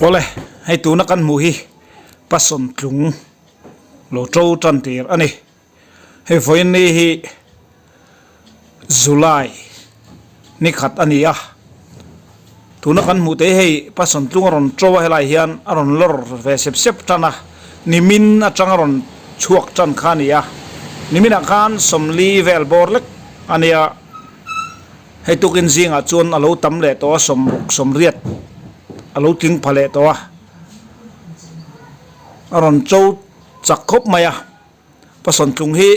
Awle hei tuna kan hmuh hi Passion tlung lo to tan tir a ni. Hei vawiin ni hi July ni khat a ni a, tuna kan hmuh te hi hei Passion tlung a rawn to a helai hian a rawn lawr ve sep sep tan a, nimin atanga rawn chhuak tan kha a ni a, niminah khan sawmli vel bawr lek a nia, hei tukin zingah chuan a lo tam leh tawh a sawmruk sawmriat a lo tling pha leh tawh a, a rawn to chak khawp mai a. Passion tlung hi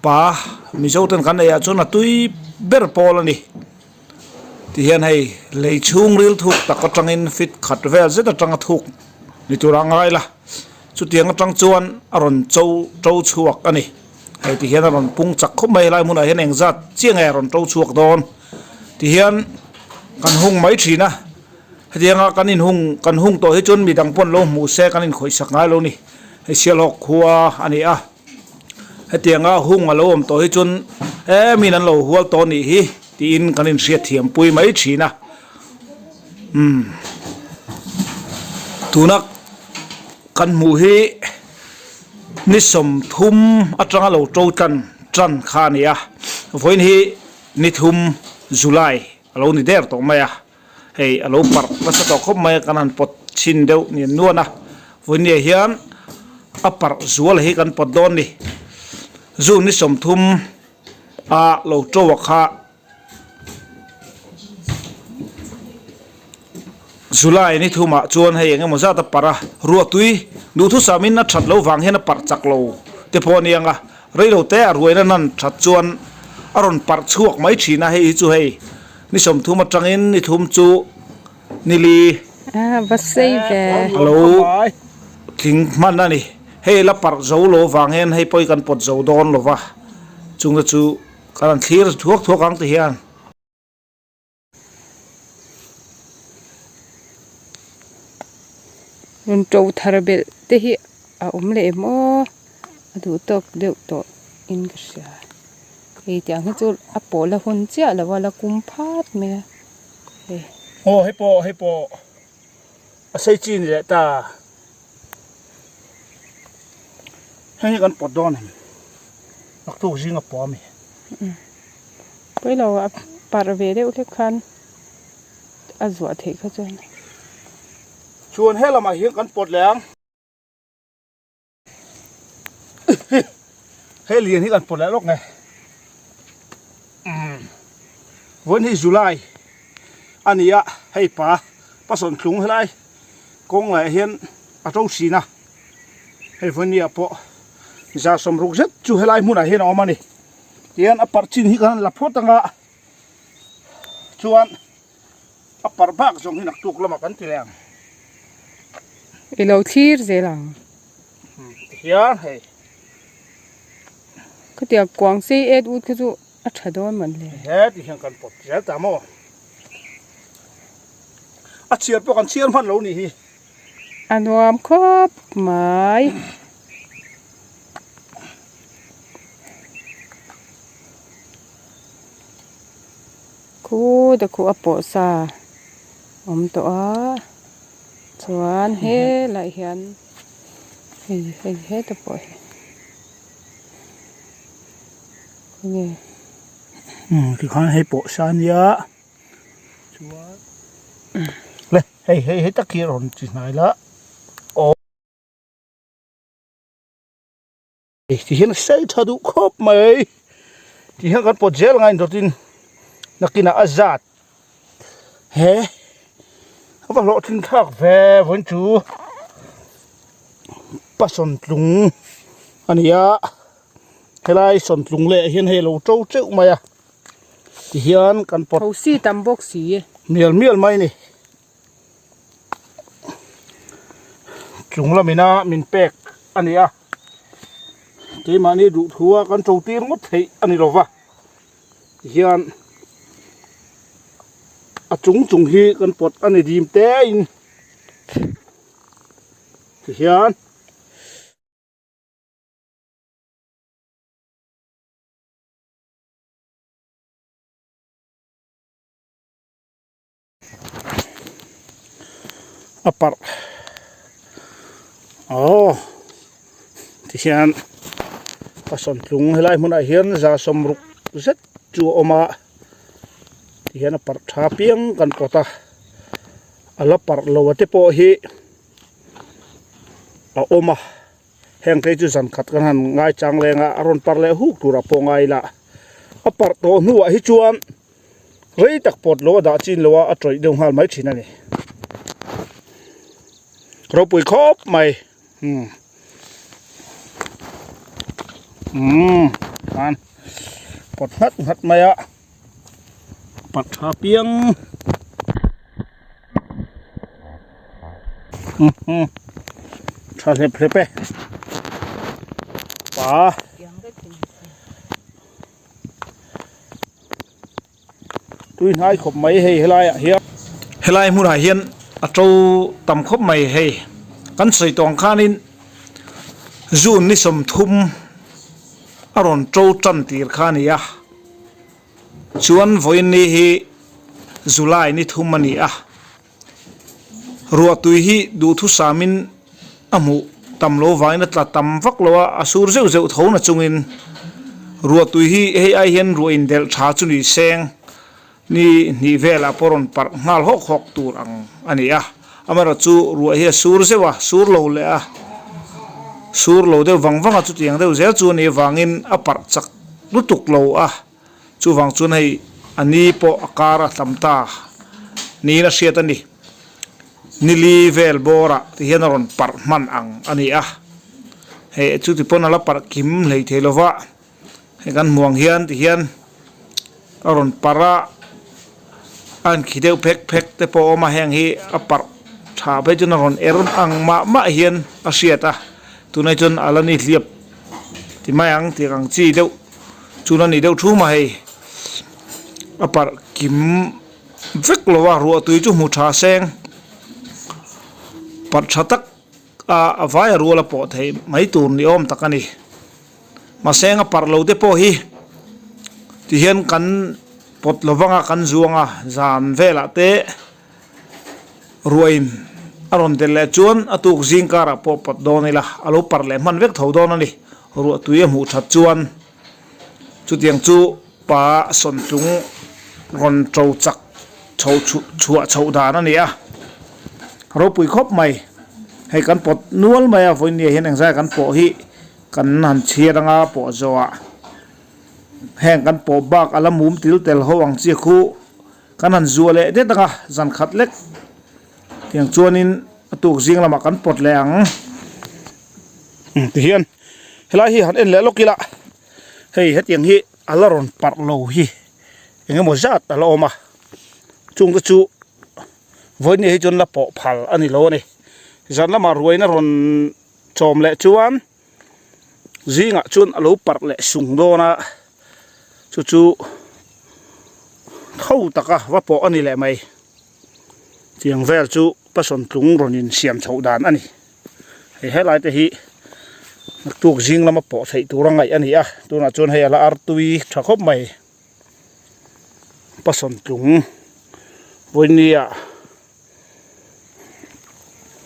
pa Mizo ten kan neih ah chuan a tui ber pawl a ni ti hian hei lei chhungril thuk tak atangin fit khat vel zet atanga thuk ni tur a ngai la chutiang atang chuan a rawn cho to chhuak a ni hei ti hian a rawn pung chak khawp mai helai hmunah hian engzat chiah nge a rawn to chhuak dawn ti hian kan hung mai thin a hetianga kan inhung kan hung tawh hi chuan midang pawn lo hmuh se kan inkhawihsak ngai lo a ni. Hei Sialhawk khua a ni a, hetianga hung a lo awm tawh hi chuan em in an lo hual tawh a nih hi tiin kan inhriat thiam pui mai thin a, umm tuna kan hmuh hi ni 30 atanga lo to tan tan kha a ni a, vawiin hi ni thum July a lo ni der tawh mai a. Hei a lo parh nasa tawh khawp mai a, kan han pawt chhin deuh nian nuan a, vawinia hian a parh zual hi kan pawt dawn ni. June ni 30 a lo to a kha July ni thumah chuan hei eng emaw zat a parh a, ruahtui duhthusam in a that loh vang hian a parh chak lo te pawh a ni ang a, reilo te a ruaina nan that chuan a rawn parh chhuak mai thin a, hei hi chu hei. Ni 30 atangin ni thum chu ni li. A va sei ve. A lo tling hman a ni. Hei la parh zo lo vang hian hei pawh hi kan pawt zo dawn lo va, chungte chu kan han thlir thuak thuak ang ti hian. Rawn to thar belh te hi a awm leh em aw, a duh tawk deuh tawh in ka hria. Hei tiang hi chu a pawh la hun chiah lo a la kum phat mai a hei. Aw hei pawh hei pawh a sei chi ni leh ta hei hi kan pawt dawn em naktuk zing a pawh a mi. Pawilo a parh ve deuh hlek khan a zuah theih kha chuan. Chuan he lamah hian kan pawt leh ang. Hei lian hi kan pawt leh lawk nge vawiin hi July a ni a hei pa pasawm tlung helai kawng laiah hian a to thin a hei vawiin ni ah pawh 60 zet chu helai hmunah hian a awm a ni tihian a parh chin hi kan la phawt anga chuan A parh bak zawng hi naktuk lamah kan ti leh ang. I lo thlir zel ang. Tihian hei. Khatiang kuang sei et ut kha chu a tha dawn man le. He tihian kan pawt zel ta maw. A chhiar pawh kan chhiar hman lo nih hi. A nuam khawp mai. Khu te khu a pawh sa awm tawh a chuan helaiah hian hei hei heta pawh hi khawnge. Umm tikhan hei pawh sa ania chuan le hei hei hei tak hi a rawn chi hnai la aw. Ti hian a sei tha duh khawp mai ti hian kan pawt zel ngain dawtin nakinah a zat he a va hlawhtling thlak ve vawiin chu pasawm tlung a ni a helai sawmtlung leh hian hei a lo to teuh mai a ti hian kan pawt thosi tam bawk si mial mial mai a ni. Chung lamina min pek a ni a, keimahni duhthua kan to tir ngawt theih a ni lova tihian. A chung chung hi kan pawt a ni dim te in tihian. A parh aw tihian a sawntlung helai hmunah hian za sawmruk zet chu a awm a tihian a parh tha piang kan pawt a a la parh lo a te pawh hi a awm a heng te chu zan khat kan han ngaichang leng a a rawn parh leh huk turah pawh ngai ila a parh tawh hnuah hi chuan. Rei tak pawt lo a dah chin lo a, a tawih deuh nghal mai thin a ni. Ropui khawp mai. Umm. Umm. Khan pawt nghat nghat mai a. Pawt tha piang. Umm. Tha hlep hlep e. Pa. Tui hnai khawp mai hei helai ah hian. Helai hmunah hian a to tam khawp mai hei. Kan sawi tawh ang khanin June ni 30 a rawn to tan tir kha a ni a. Chuan vawiin ni hi July ni 3 a ni a. Ruah tui hi duhthusamin a hmuh tam lo vangin a tla tam vak lo a, a sur zeuh zeuh tho na chungin ruah tui hi hei ai hian ruah indelh tha chu ni seng ni hnih velah pawh rawn parh nghal hawk hawk tur ang a ni a, amaherawhchu ruah hi a sur zeuh a, sur lo leh a, sur lo deuh vang vang a chutiang deuh zel chu a nih avangin a parh chak lutuk lo a. Chuvang chuan hei a ni pawh a kar a tam ta niin a hriat a ni. Nili vel bawrah ti hian a rawn parh hman ang a ni a. Hei chuti pawn a la parh kim hlei thei lo va, hei kan hmuh ang hian ti hian a rawn parh a, a inkhi deuh phek phek te pawh a awm a, heng hi a parh tha phei chuan a rawn er ang mah mah hian a hriat a, tunah chuan a la ni hliap ti mai ang tih ang chi deuh. Chun a nih deuh thu mah hei a parh kim vek lo a ruah tui chu hmu tha seng parh tha tak a a vai a rual a pawh theih mai tur ni awm tak a ni mahse a parh lo te pawh hi ti hian kan pawt lo vang a kan zuang a zan velah te ruahin a rawn tel leh chuan a tuk zing karah pawh pawt dawn ila a lo parh leh hman vek tho dawn a ni. Ruah tui a hmuh that chuan chutiang chu pa sawntlung rawn to chak chho chhuah chhoh dan a ni a, ropui khawp mai. Hei kan pawt nual mai a, vawinia hian engzai kan pawh hi kan han chhiar anga pawh zawhah heng kan pawh bak a la mum til tel ho ang chi khu kan han zuah leh det anga zan khat lek tiang chuanin a tuk zing lamah kan pawt leh ang. Tihian helai hi han en leh lawk ila hei hetiang hi a la rawn parh lo hi eng emaw zat a la awm a chung te chu vawiin hi chuan la pawh phal a ni lo a ni zan lamah ruaina rawn chawm leh chuan zingah chuan a lo parh leh sung dawn a chu chu tho taka va pawh a ni leh mai tiang vel chu pasawntlung rawn insiam chhoh dan a ni. Hei helai te hi naktuk zing lama pawh theih tur a ngaih a ni a tunah chuan hei a la artui tha khawp mai pasawntlung vawinia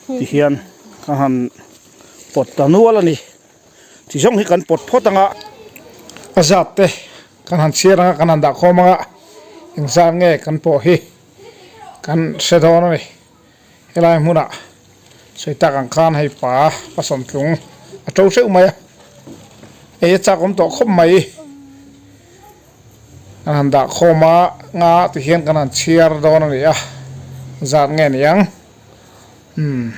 ti hian ka han pawt ta nual a ni ti zawng hi kan pawt phawt anga a zat te kan han chhiar anga kan han dah khawm anga engzat nge kan pawh hi kan hre dawn a ni. Helai hmunah sawi tak ang khan hei pa pa sawmtlung a to hreuh mai a, ei a chak awm tawh khawp mai. Kan han dah khawm a nga ti hian kan han chhiar dawn a ni a, zat nge ni ang. Umm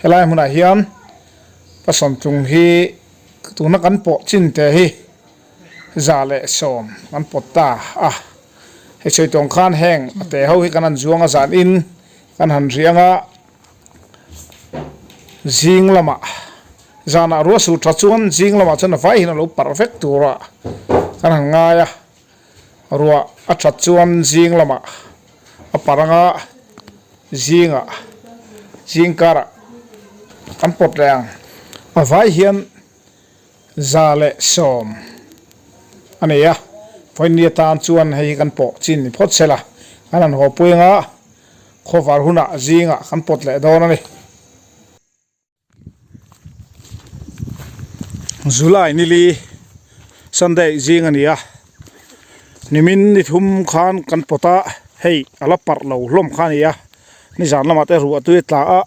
helai hmunah hian pa sawmtlung hi tuna kan pawh chin te hi 110 kan pawt ta a. Hei sawi tawng khan heng a te ho hi kan han zuang a zan in kan han riang a zing lamah zanah ruah sur tha chuan zing lamah chuan a vai hian a lo parh vek tur a kan han ngai a ruah a that chuan zing lamah. A parh anga zingah zing karah kan pawt leh ang. A vai hian 110 a nei a, vawiin atan chuan hei hi kan pawh chin ni phawt se la, kan han haw pui anga khawvar hunah zingah kan pawt leh dawn a ni. July nili Sunday zing a ni a, nimin ni thum khan kan pawt a, hei a la parh lo hlawm kha a ni a, nizan lamah te ruah tui a tla a,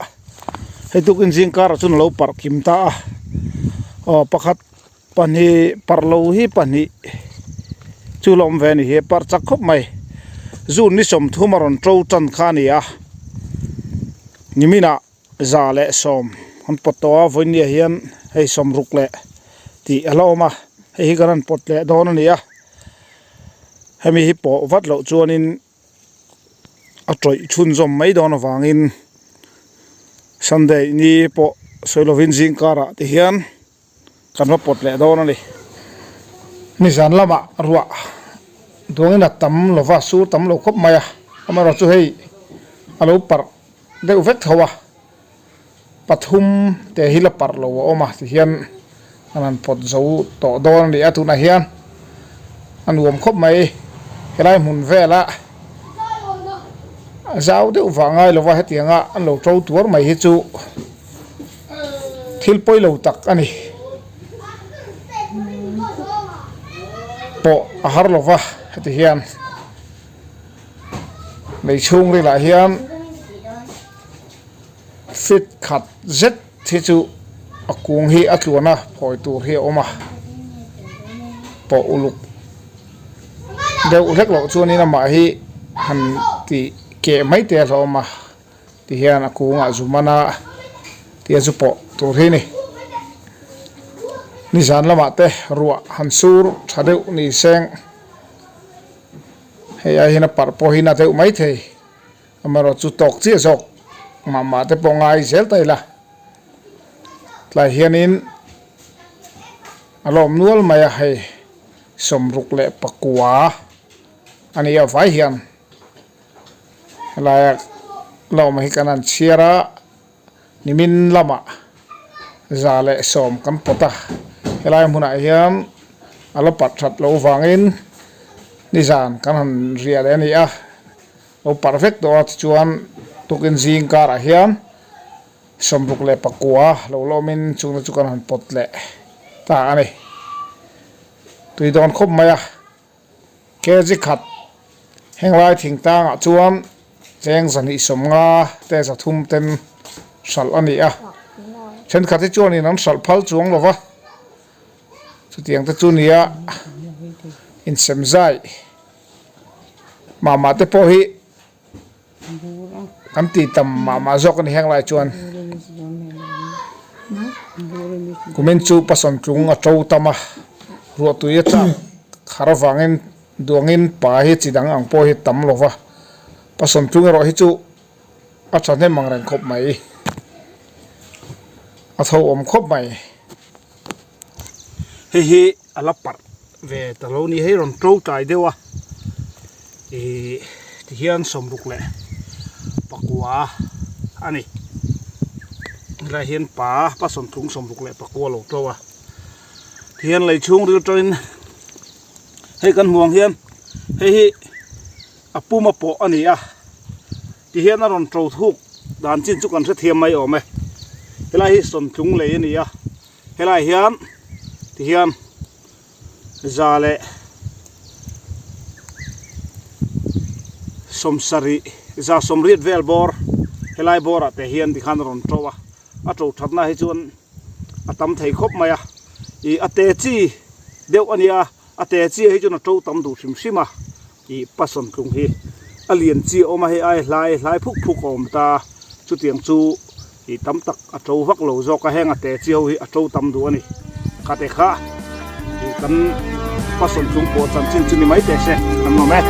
hei tukin zing karah chuan a lo parh kim ta a, aw pakhat pahnih parh lo hi pahnih chu la awm ve a ni hi a parh chak khawp mai, June ni 30 a rawn to tan kha a ni a, niminah. 110 an pawt tawh a vawinia hian hei 60 leh tih a la awm a hei hi kan han pawt leh dawn a ni a hemi hi pawh vat loh chuanin a tawih chhunzawm mai dawn avangin Sunday ni pawh sawi lovin zing karah te hian kan va pawt leh dawn a ni. Nizan lamah ruah duangin a tam lova sur tam lo khawp mai a amaherawhchu hei a lo parh deuh vek tho a, pathum te hi la parh lo a awm a tihian an han pawt zo tawh dawn a ni a tunah hian a nuam khawp mai helai hmun vela a zau deuh vah ngai lova hetianga an lo to tuar mai hi chu thil pawi lo tak a ni pawh a har lova heti hian. Lei chhungrilah hian feet khat zet hi chu a kung hi a tluan a phawi tur hi a awm a pawh uluk deuh hlek loh chuanin amah hi han tih keh mai te a hlauhawm a tihian a kungah zu man a tia zu pawh tur hi a ni nizan lamah te ruah han sur tha deuh ni seng. Hei ai hian a parh pawh hi na deuh mai thei amaherawh chu tawk chiah zawk mah mah te pawh ngai zel ta ila tlai hianin a lawm nual mai a hei 69 a ni a vai hian helaia la awm hi kan han chhiar a. Nimin lamah 110 kan pawt a, helai hmunah hian a la parh that loh vangin nizan kan han riah leh a ni a, lo parh vek tawh a tichuan tukin zing karah hian 69 lo lawmin chungte chu kan han pawt leh ta a ni. Tui dawn khawp mai a. Kg khat henglai thingtlangah chuan cheng 250 te 300 ten hralh a ni a, thenkhat hi chuanin an hralh phal chuang lo va, chutiang te chu nia insem zai mah mah te pawh hi Kan tih tam mah mah zawk a ni heng lai chuan kumin chu pasawntlung a to tam a, ruahtui a tlak har avangin duangin pa hi chi dang ang pawh hi tam lo va, pasawntlung erawh hi chu a thahnem ang reng khawp mai, a tho awm khawp mai. Hei hi a la parh ve ta lo ni hei rawn to tlai deuh a ihh tihian 69 a ni helai hian pa pa sawmthum 64 a lo to a tihian lei chhung ril tawhin hei kan hmuh ang hian hei hi a puma pawh a ni a tihian a rawn to thuk dan chin chu kan hrethiam mai awm e helai hi sawmtlung lei a ni a. Helai hian tihian 170 180 vel bawr helai bawrah te hian tikhan a rawn to a, a to thatna hi chuan a tam thei khawp mai a, ih a te chi deuh a nia a te chi ah hi chuan a to tam duh hrim hrim a. Ih passion tlung hi a lian chi a awm a, hei ai hlai hlai phuk phuk a awm ta, chutiang chu ih tam tak a to vak lo zawk a, heng a te chi ho hi a to tam duh a ni. Kha te kha ih kan passion tlung pawh chanchin chu ni mai teh se, kan awm e.